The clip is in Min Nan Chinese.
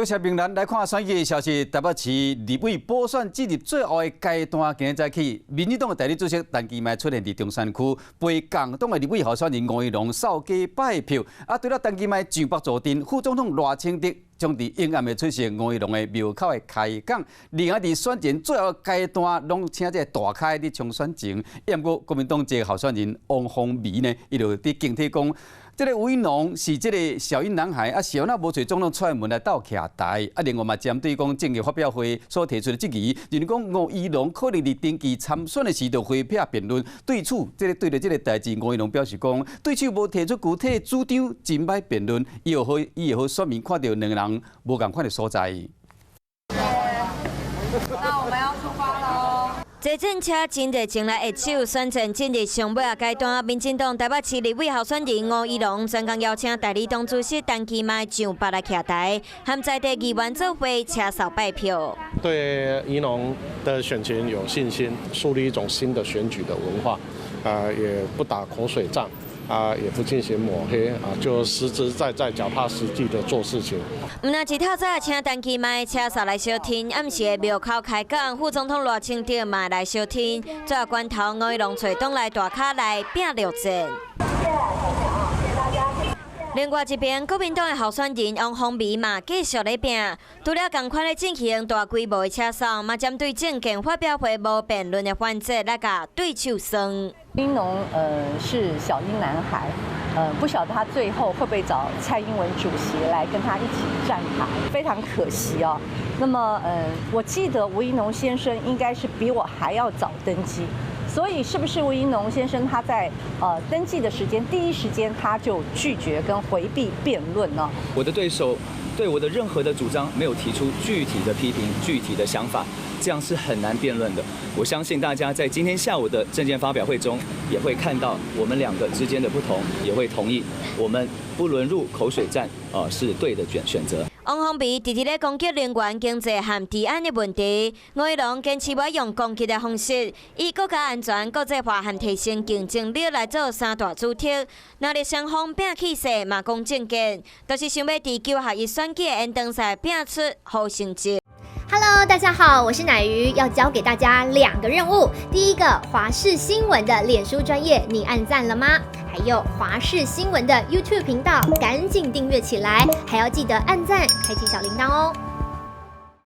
謝明蘭。來看選舉的消息，台北市立委補選進入最後的階段，今日早起，民進黨的代理主席陳其邁出現佇中山區，陪共黨的立委候選人吳怡農掃街拜票。啊，除了陳其邁上北坐鎮，副總統賴清德將佇永暗的出席吳怡農的廟口的開講。另外，佇選前最後階段，攏請這個大咖佇衝選情。毋過國民黨這個候選人王鴻薇呢，伊就佇敬體講，這个吳怡農是這个小英男孩，啊，是按怎無揣總統出門來鬥徛台？啊，另外嘛，針對講政見發表會所提出的質疑，認為講吳怡農可能佇登記參選的時就回避辯論。對此，這个對著這个代誌，吳怡農表示講，對手無提出具體主張，真歹辯論，伊會予選民看著兩个人無仝款的所在。那我們要出發囉！坐陣車真熱情來握手，選戰進入上尾仔階段。民進黨台北市立委候選人吳怡農專工邀請代理黨主席陳其邁上北來徛台，和在地議員做伙車掃拜票。對怡農的選情有信心，樹立一種新的選舉的文化，啊，也不打口水仗。啊，也不進行抹黑啊，就實實在在、腳踏實地的做事情。毋但一透早請陳其邁車掃來相挺，暗時的廟口開講，副總統賴清德嘛來相挺，最後關頭吳怡農揣黨內大咖來拼六戰。另外一邊，國民黨的候選人王鴻薇嘛繼續咧拼，除了仝款咧進行大規模的車掃，嘛針對政見發表會無辯論的環節來共對手酸。吳怡農是小英男孩，不曉得他最後會不會找蔡英文主席來跟他一起站台，非常可惜哦。那麼我記得吳怡農先生應該是比我還要早登記，所以是不是吳怡農先生他在登記的時間第一時間他就拒絕跟迴避辯論呢？我的對手對我的任何的主張沒有提出具體的批評、具體的想法，這樣是很難辯論的。我相信大家在今天下午的政見發表會中，也會看到我們兩個之間的不同，也會同意我們不淪入口水戰，啊，是對的選擇。王鴻薇直直咧攻擊能源、經濟和治安的問題，吳怡農堅持欲用攻擊的方式，以國家安全、國際化和提升競爭力來做三大主題。若咧雙方拼氣勢，嘛講政見，都是想欲佇九合一選舉的延長賽拼出好成績。 Hello，大家好，我是奶魚，要交給大家兩個任務。第一個，華視新聞的臉書專頁，你按讚了嗎？還有華視新聞的 YouTube 頻道，趕緊訂閱起來，還要記得按讚，開啟小鈴鐺哦。